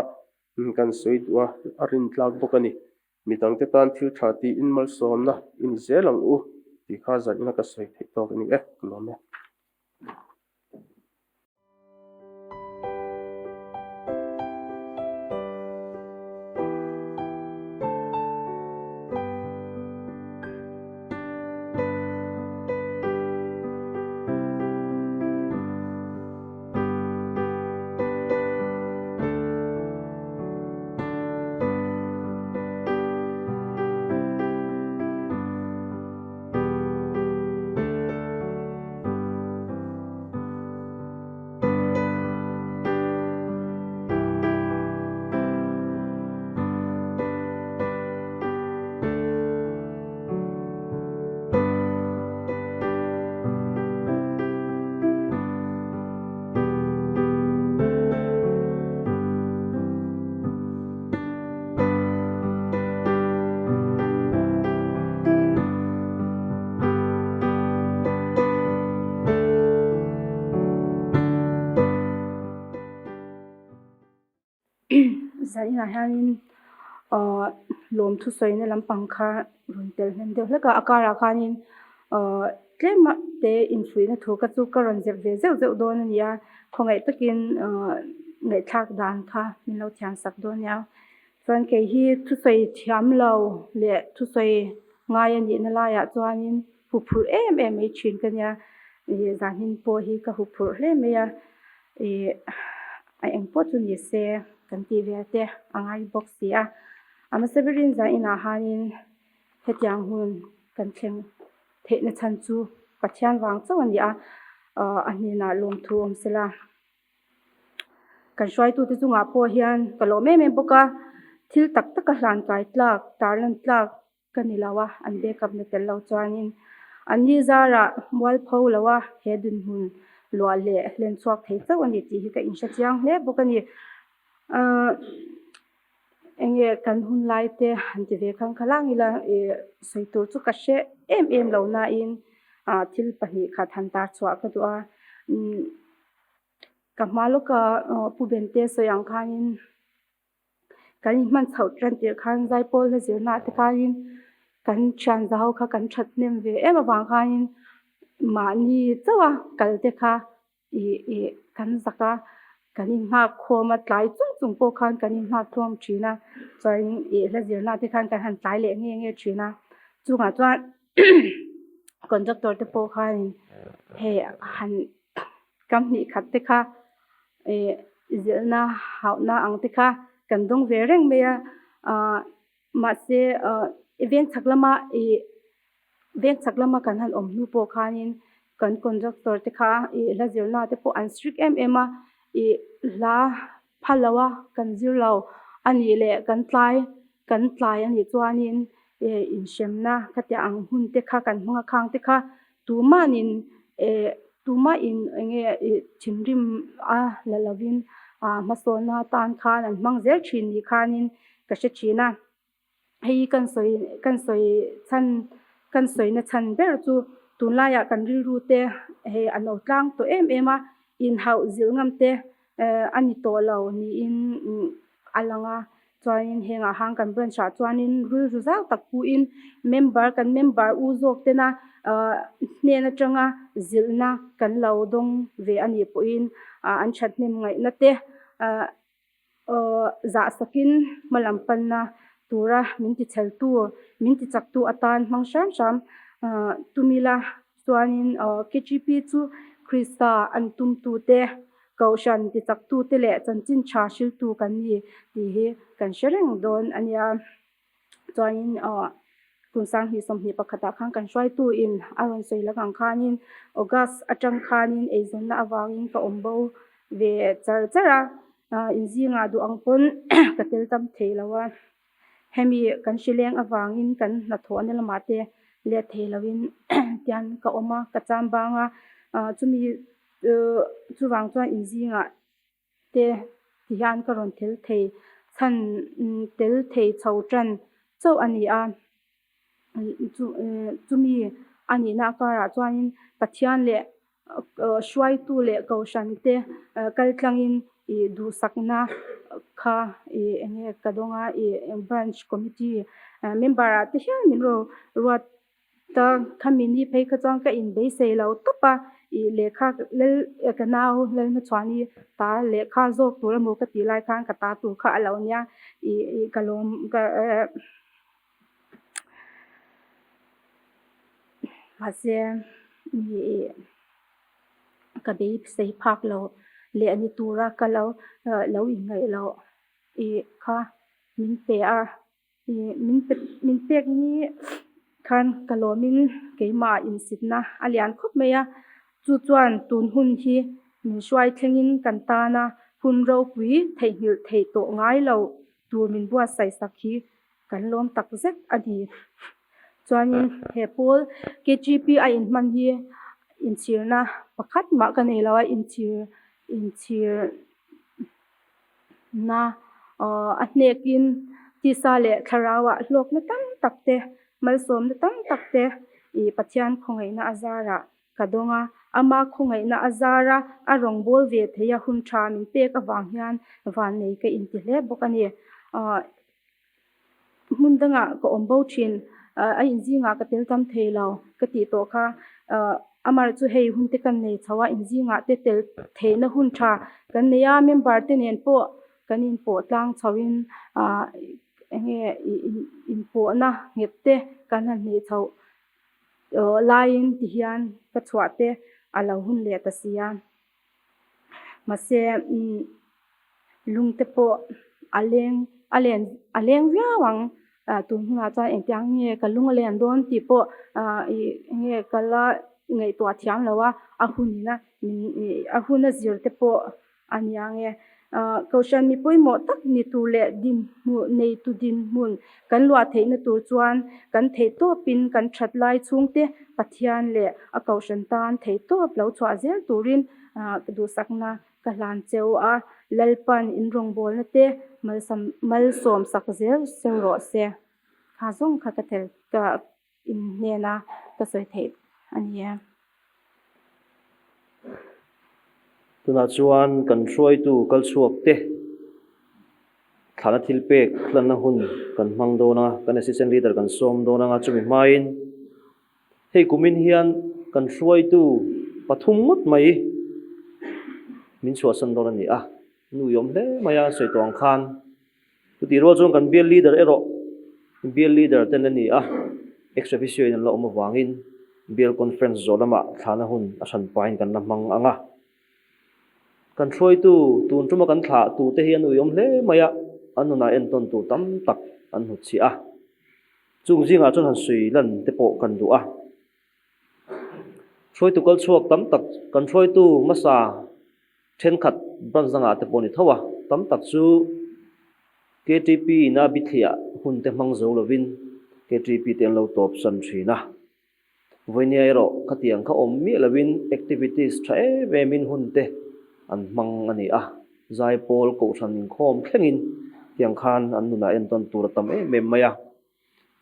Kan sawi duh a, a rintlak bawk a ni. Midangte tan thil tha tiin malsawmna i ni zel ang u tih kha zaihna ka sawi theih tawk a ni e, ka lawm e. Zaninah hianin ahh lawmthu sawina lampang kha rawn tel hnem deuh hlek a, a karah khanin ahh tlem a te infuihna thu kha chu ka rawn zep ve zeuh zeuh dawn a ni a, khawngaih takin ahh ngaihthlak dan kha min lo thiam sak dawn nia. Chuan kei hi thusawi thiam lo leh thusawi ngai a nihna laiah chuanin huphurh em em mai thin ka nia, ih zanhin pawh hi ka huphurh hle mai a, ih a eng pawh chu ni se kan tih ve te a ngai bawk si a. A hmasa berin zan inah hanin hetiang hun kan thleng theihna chhan chu Pathian vang chauh a ni a, a hnenah lawmthu awm sela. Kan hruaitute chungah pawh hian ka lawm em em bawk a, thil tak taka hlan kai tlak, tarlan tlak ka ni lo a, an backup na tel lo chuanin an ni zarah mualpho lo a he dinhmun luah leh hlen chhuak thei chauh a ni tih hi ka inhre chiang hle bawk a ni. Ahh enge kan hun lai te han ti ve khang kha lang ila ih sawi tur chu ka hre em em lo nain ah thil 2 khat han tar chhuah ka duh a umm ka hma lawka Pu Bente sawi ang khanin kan inhman chhoh tan tirh khan Zaipawl hla zirna te khanin kan thian za ho kha kan that hnem ve em avang khanin mahni chauh a kal te kha ih ih kan zak a kan inghak khawm a tlai chung chung pawh khan kan inghak khawm thin a chuanin ih hla zirna te khan kan han tlai leh nge nge thin a chungah chuan conductor te pawh khanin hei han Kam hnih khat te kha ih zilhna hauhna ang te kha kan dawng ve reng mai a, ah mahse ah veng chhak lama ih veng chhak lama kan han awm hnu pawh khanin kan conductor te kha ih hla zirna te pawh an strict em em a, ih hla phal lo a kan zir lo a nih leh kan tlai kan tlai a nih chuanin ih inhremna khatiang ang hun te kha kan hmang a khang te kha Tumanin eh tumahin eng nge ih thinrim a la lovin ah hmasawnna atan khan an hmang zel thin ni khanin ka hre thin a. Hei hi kan sawi kan sawi chhan kan sawina chhan ber chu tunlaiah kan rilru te hei a lo tlang tawh em em a, inhauh zilh ngam te eh a ni tawh lo niin a lang a. Chuanin hengah hang kan branch ah chuanin rilru zau tak puin member kan member u zawk tena ahh hnen atanga zilhna kan lo dawng ve a nih pawhin ah an thathnem ngaihna te ah aww zah sakin hma lam panna tura min ti chheltu min ti chaktu atan hmang hram hram ah tum ila chuanin aww K_G_P chu Krista an tumtu te. Kohhran tichaktute leh chanchin tha hriltu kan ni tih hi kan hre reng dawn a nia. Chuanin aw kum 2021 ah khan kan hruaituin a rawn sawi lak ang khanin August atang khanin eizawnna avangin ka awm bo ve char char a, inzingah duh ang pawn ka tel tam thei lo a. Hemi kan hrileng avangin kan hnathawhna lamah te let thei loin tian ka awm a, ka cham bang a, chumi chuvang chuan inzingah te ti hian ka rawn tel thei chhan tel thei chho tan chauh a ni a, chumi a nihna akarah chuanin Pathian leh hruaitu leh kohhran te kaltlangin ih duhsakna kha ih eng nge ka dawng a ih branch committee member ah te hian min rawn ruat ta khami ni phei kha chuan ka inbeisei lo tawp a ih lehkha lal ka nau Lalhmachhuani ta lehkha zawk tur emaw ka tih lai khan ka ta tur kha a lo nia ih ih ka lawm ka eh. Mahse ih ka beisei phak lo leh ni tura ka lo lo inngaih loh ih kha min pe a ih min pe min pek ni khan ka lawmin keimah insitna a lian khawp mai a chu chuan tun hun hi min hruai thlengin kan tana hun ropui theihnghilh theih tawh ngai lo tur min buatsaih sak hi kan lawm tak zet a ni. Chuanin he pawl K_G_P a inhman hi inchhirna pakhat mah ka nei lo a, inchhir inchhirna aw a hnekin tisa leh thlarauah hlawkna tam tak te malsawmna tam tak te ih Pathian khawngaihna a zarah. ka dawng a, ama khawngaihna a zar a, a rawngbâwl ve thei a hun tha min pek avang hian vannei ka inti hle bawk a ni. Hmun dangah ka awm bo thin, a inzingah ka tel tam thei lo ka tih tawh kha. Amaherawhchu chu hei hun te kan nei chho a, inzingah te tel theihna hun tha kan nei a, member te nen pawh kan inpawh tlang chho in eng nge inpawhna nghet te kan han hnih chhoh laiin tihian ka chhuah te a lo hun leh ta si a. Mahse lung te pawh a leng a len a leng viau ang tun hunah chuan engtiang nge ka lung a len dawn tih pawh ih eng nge ka la ngaihtuah thiam lo a a hun ina a hun a zir te pawh a ni ang e. Kohhran mi pawimawh tak ni tur leh dinhmun neitu dinhmun kan luah theihna tur chuan kan theihtawpin kan that lai chhungte Pathian leh a kohhran tan theihtawp lo chhuah zel turin ka duhsakna ka hlan cheu a, Lalpan in rawngbawlna te malsawm sak zel seu rawh se. Kha zawng kha ka tel ka in hnena ka sawi theih a ni e. Tunah chuan kan hruaitu kal chhuak te thlahna thil pek hlanna hun kan hmang dawn a, kan assistant leader kan sawm dawn anga chumi hmain hei kumin hian kan hruaitu pathum ngawt mai min chhuahsan dawn a ni a, nu i awm hle mai a sawi tawh ang khan. Chutih rual chuan kan bial leader erawh bial leader ten a ni a, ex officio in an la awm avangin bial conference zawh lamah thlahna hun a hran pahin kan la hmang ang a. Kan hruaitu tun tuma kan thlah tute hi an uiawm hle mai a, an nunah entawn tur tam tak an hnutchhiah a. Chung zingah chuan han sui lan te pawh kan duh a. Hruaitu kal chhuak tam tak kan hruaitu hmasa Thenkhat branch dangah te pawh ni tho a, tam tak chu KTP ina bithliah hun te hmang zo lovin KTP te an lo tawp san thin a. Vawinia erawh khatiang kha awm miah lovin activities tha em emin hun te an hmang a ni a, Zaipawl Kohhran inkhawm thlengin tiang khan an nunah entawn tur a tam em em mai a.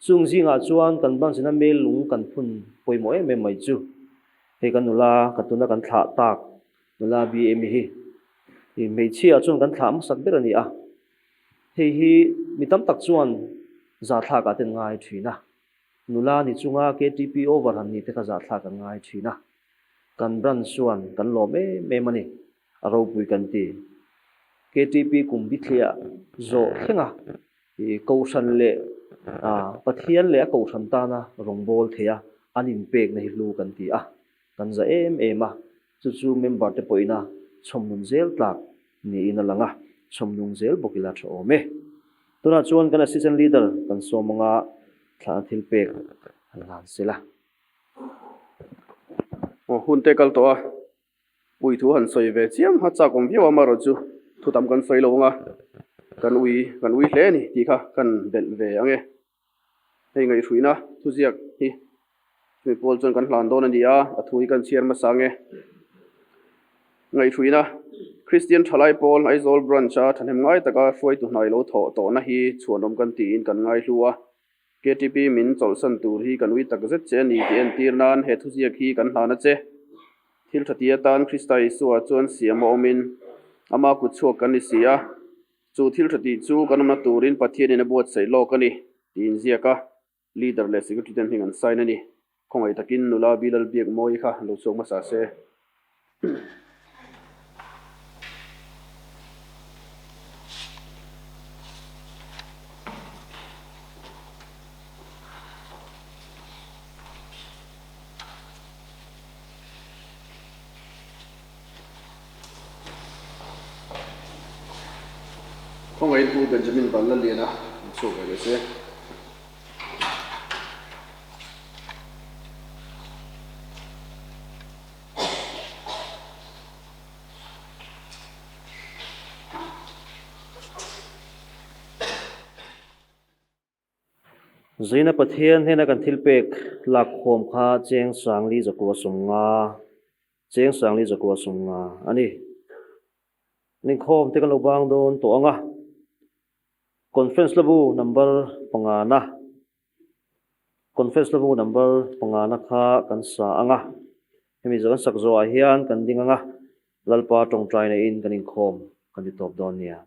Chung zingah chuan kan branch ina mail lung kan phun pawimawh em em mai chu hei kan nula ka tuna kan thlah tak nula BM hi i hmeichhia chuan kan thlah hmasak ber a ni a, hei hi mi tam tak chuan zahthlak ah te an ngai thin a, nula ni chunga KTP over han ni te kha zahthlak an ngai thin a, kan branch chuan kan lawm em em a ni, a ropui kan ti. KTP kum bithliah zawh thlenga I Kohhran leh Pathian leh a Kohhran tana rawngbâwl theia an inpêkna hi hlu kan ti a, kan za êm êm a, chu chu member te pawhina chhawmnun zêl tlâk niin a lang a, chhawmnung zêl bawk ila tha awm e. Tunah chuan kan Assistant Leader kan sawm anga thlahna thil pêk han hlan sela. Aw hun te kal tawh a, Ui thu han sawi ve chiam a chak awm viau a amaherawh chu thu tam kan sawi lo ang a, kan ui kan ui hle a ni tih kha kan belh ve ang e. Hei ngaihhruihna thuziak hi chumi pawl chuan kan hlan dawn a ni a, a thu hi kan chhiar hmasa ang e. Ngaihhruihna, Kristian Thalai Pawl Aizawl Branch-a thahnem ngai taka hruaitu hnai lo thawh tawhna hi chhuanawm kan tiin kan ngaihlu a, KTP min chawlhsan tur hi kan ui tak zet che a ni tih entir nan he thuziak hi kan hlan a che. Thil tha ti atan Krista Isua chuan siam a awmin ama kut chhuak kan ni si a, chu thil tha tih chu kan awmna turin Pathianin a buatsaih lawk a ni tih inziak a, Leader leh Secretary ten hming an sign a ni. Khawngaih takin nula Bilal Biakmawi kha lo chhuak hmasa se. Khawngaih Pu Benjamin Vanlaliana lo chhuak ve leh se. Zina Pathian hnena kan thil pek lakkhawm kha cheng sangli zakua sawmnga, cheng sangli zakua sawmnga a ni. Inkhawm te kan lo bang dawn tawh ang a. Conference labu number pangana, Conference labu number pangana kha kan sa ang a. Hemi kan sak zawhah hian kan ding ang a, Lalpa tawngtai neiin kan inkhawm kan ti tawp dawn nia.